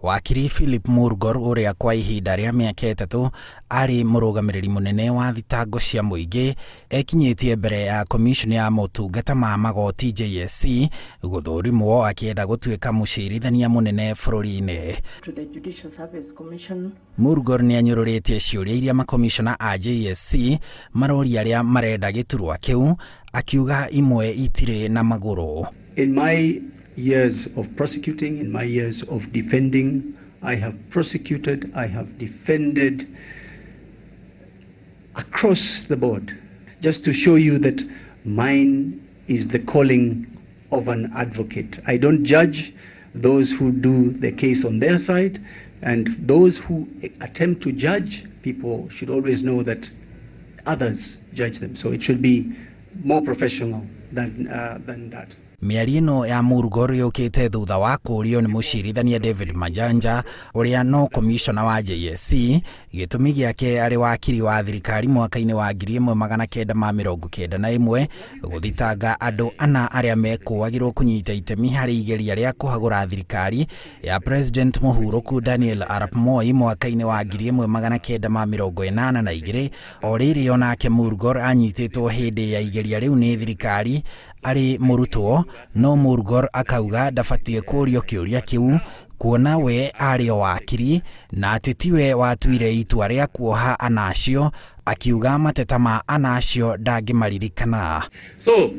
Wakiri Philip Murgor ũrĩa kwa ihinda rĩa mĩaka 3 arĩ mũrũgamĩrĩri mũnene wa thitango cia mũingĩ ekinyĩtie mbere ya komishoni ya motungata ma magoti JSC gũthũrimwo akĩenda gũtuĩka mũcirithania mũnene bũrũri-inĩ. To the Judicial Service Commission. Murgor nĩ anyũrũrĩtie ciũria iria makomishona a JSC maroria arĩa marenda gĩturwa kĩu, akiuga imwe itirĩ na magũrũ. In my years of prosecuting, in my years of defending, I have prosecuted, I have defended across the board, just to show you that mine is the calling of an advocate. I don't judge those who do the case on their side, and those who attempt to judge people should always know that others judge them. So it should be more professional than that. Mĩario ĩno ya Murgor yũkĩte thutha wa kũũrio nĩ mũcirithania David Majanja ũrĩa no komishona wa JSC gĩtũmi gĩake arĩ wakiri wa thirikari mwaka-inĩ wa 1991 gũthitanga andũ ana arĩa mekũagĩrwo kũnyita itemi harĩ igeria rĩa kũhagũra thirikari ya President mũhurũku Daniel Arap Moi mwaka-inĩ wa 1982. O rĩrĩ onake Murgor anyitĩtwo hĩndĩ ya igeria rĩu nĩ thirikari arĩ mũrutwo, no Murgor akauga ndabatiĩ kũũrio kĩũria kĩu kuona we arĩ o wakiri na atĩ tiwe watuire itua rĩa kuoha ana acio, akiuga mateta ma ana acio ndangĩmaririkana. So,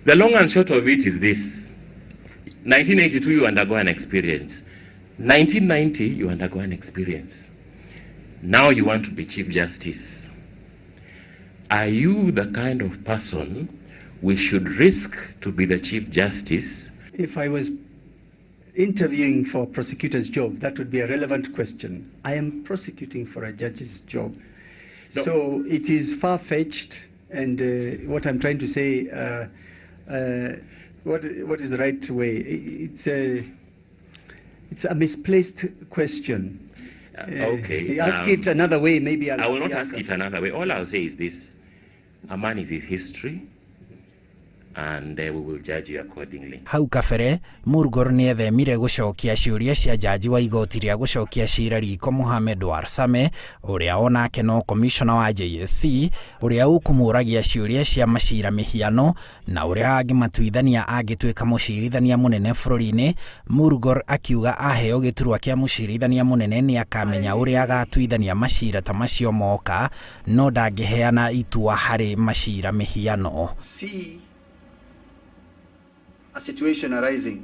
the long and short of it is this. 1982, you undergo an experience. 1990, you undergo an experience. Now you want to be Chief Justice. Are you the kind of person we should risk to be the Chief Justice? If I was interviewing for a prosecutor's job, that would be a relevant question. I am prosecuting for a judge's job. No. So it is far-fetched, and what I'm trying to say, what is the right way? It's a misplaced question. Okay. Ask it another way, maybe I'll I will not answer. Ask it another way. All I'll say is this. A man is his history, and we will judge you accordingly. Hau kabere Murgor nĩ ethemire gũcokia ciũria cia jaji wa igoti rĩa gũcokia cira riko Mohamed Warsame ũrĩa onake no komishona wa JSC ũrĩa ũkũmũragia ciũria cia macira mĩhiano na ũrĩa angĩmatuithania angĩtuĩka mũcirithania mũnene bũrũri-inĩ. Murgor akiuga aheo gĩturwa kĩa mũcirithania mũnene nĩ akamenya ũrĩa agatuithania macira ta macio moka, no ndangĩheana itua harĩ macira mĩhiano. See a situation arising.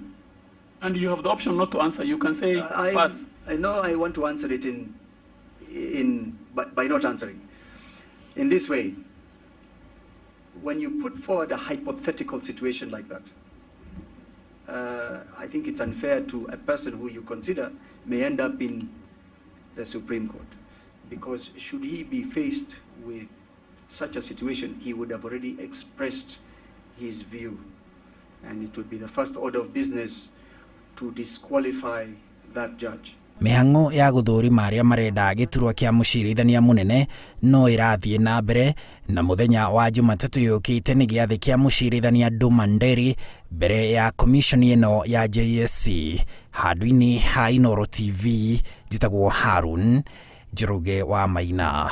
And you have the option not to answer. You can say pass. I know I want to answer it by not answering. In this way, when you put forward a hypothetical situation like that, I think it's unfair to a person who you consider may end up in the Supreme Court. Because should he be faced with such a situation, he would have already expressed his view. And it would be the first order of business to disqualify that judge. Mĩhang'o ya gũthũrima arĩa marenda gĩturwa kĩa mũcirithania mũnene no ĩrathiĩ na mbere, na mũthenya wa Jumatatũ yũkĩte nĩ gĩathĩ kĩa mũcirithania Nduma Nderi mbere ya komishoni ĩno ya JSC. Handũ-inĩ ha Inooro TV, njĩtagwo Harun Njoroge wa Maina.